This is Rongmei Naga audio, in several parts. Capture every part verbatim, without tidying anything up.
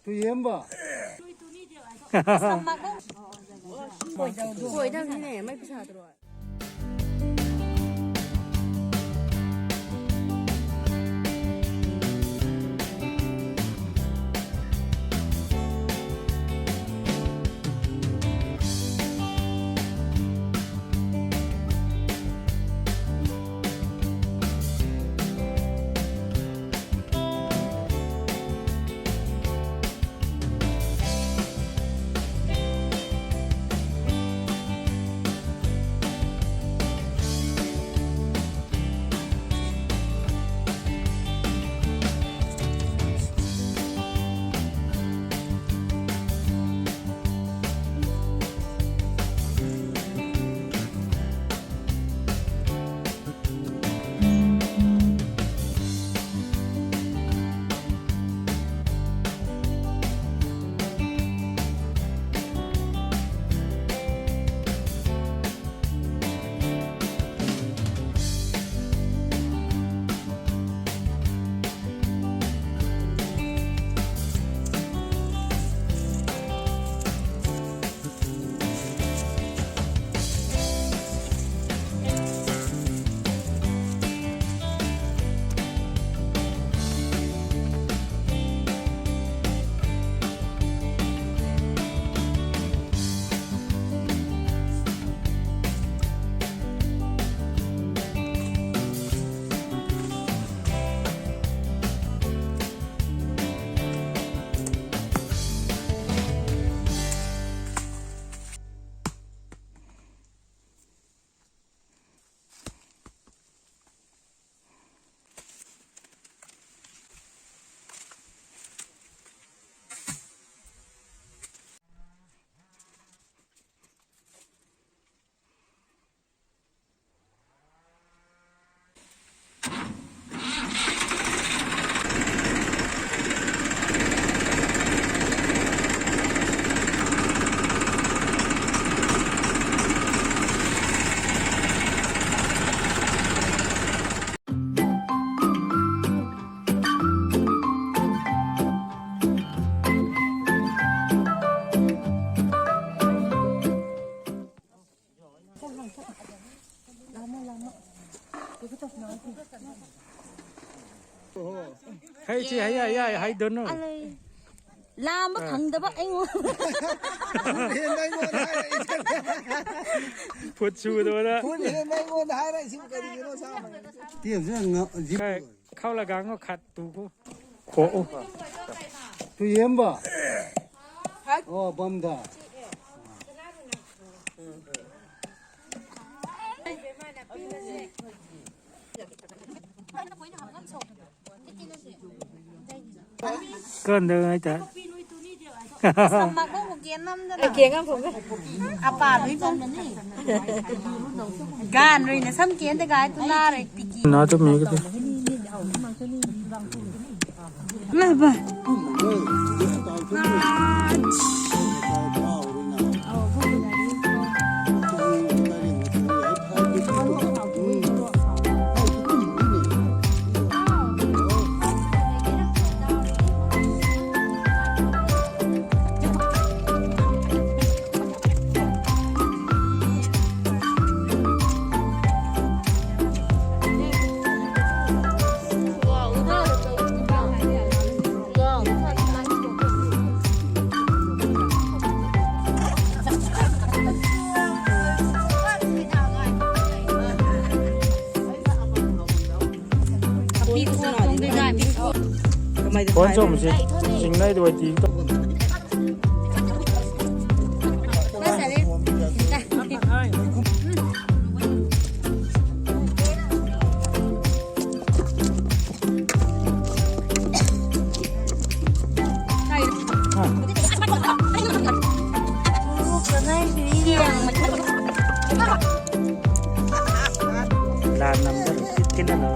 Tui yem ba? Koi dau ni ne, mai pisa tro. Hei chi, hei, hei, hei, hei, don't know. Alei. Lam ba khang da ba, ai ngu. Phut su da ba da. Phut hian nai ngu da hai rai sim kari gino sa. Tiam sa nga, zip. Kai, khau la gang ngo khat tu ko. Ko o. Tu yem ba? Oh, bam da. Kan da ngai ta. Apa lui bam. Gan rui na sam ken de gai tu na rui tiki. Na tu mi ka tu. Lah ba. Phone chom si, singnai duai ti. Laan nam ta ru tit kin na na.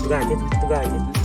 Tu gay the, tu gay the.